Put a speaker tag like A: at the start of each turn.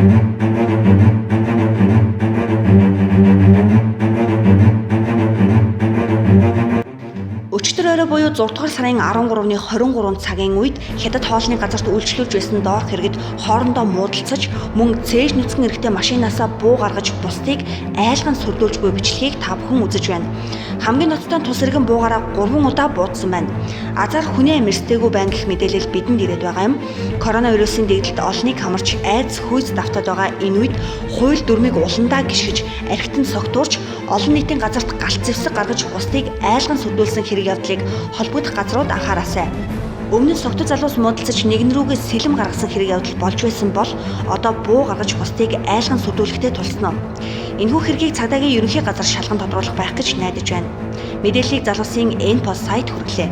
A: Өчигдөр орой буюу 6 дугаар сарын 13-ны 23 цагийн үед Хятад хоолны газарт үйлчлүүлж байсан доорх иргэд хоорондоо муудалцаж, мөн цээж нүцгэн эрэхтэй машинаасаа буу гаргаж бусдыг айлган сүрдүүлж буй бичлэгийг та бүхэн үзэж байна. Хамгийн ноцтой тус иргэн буугаараа 3 удаа буудсан байна. Азар хүний амь эрсдээгүй байна гэх мэдээлэл бидэнд ирээд байгаа юм. Коронавирусын дэгдэлд олныг хамарч айдас хүйс давтаад байгаа энэ үед хууль дүрмийг уландаа гიშгэж, архитан согтуурч, олон нийтийн газарт галт зэвсэг гаргаж бусдыг айлган сүрдүүлсэн хэрэг явдлыг холбогдох газрууд анхаараасай. Өмнө нь согтуу залуус муудалцаж нэгэн рүүгээ сэлэм гаргасан хэрэг явдал болж байсан бол одоо буу гаргаж бусдыг айлган сүрдүүлэхтэй тулсан. Энэхүү хэргийг цагдаагийн ерөнхий газар шалган тодруулах байх гэж найдаж байна. Мэдээллийг залуусын N-Post сайт хүргэлээ.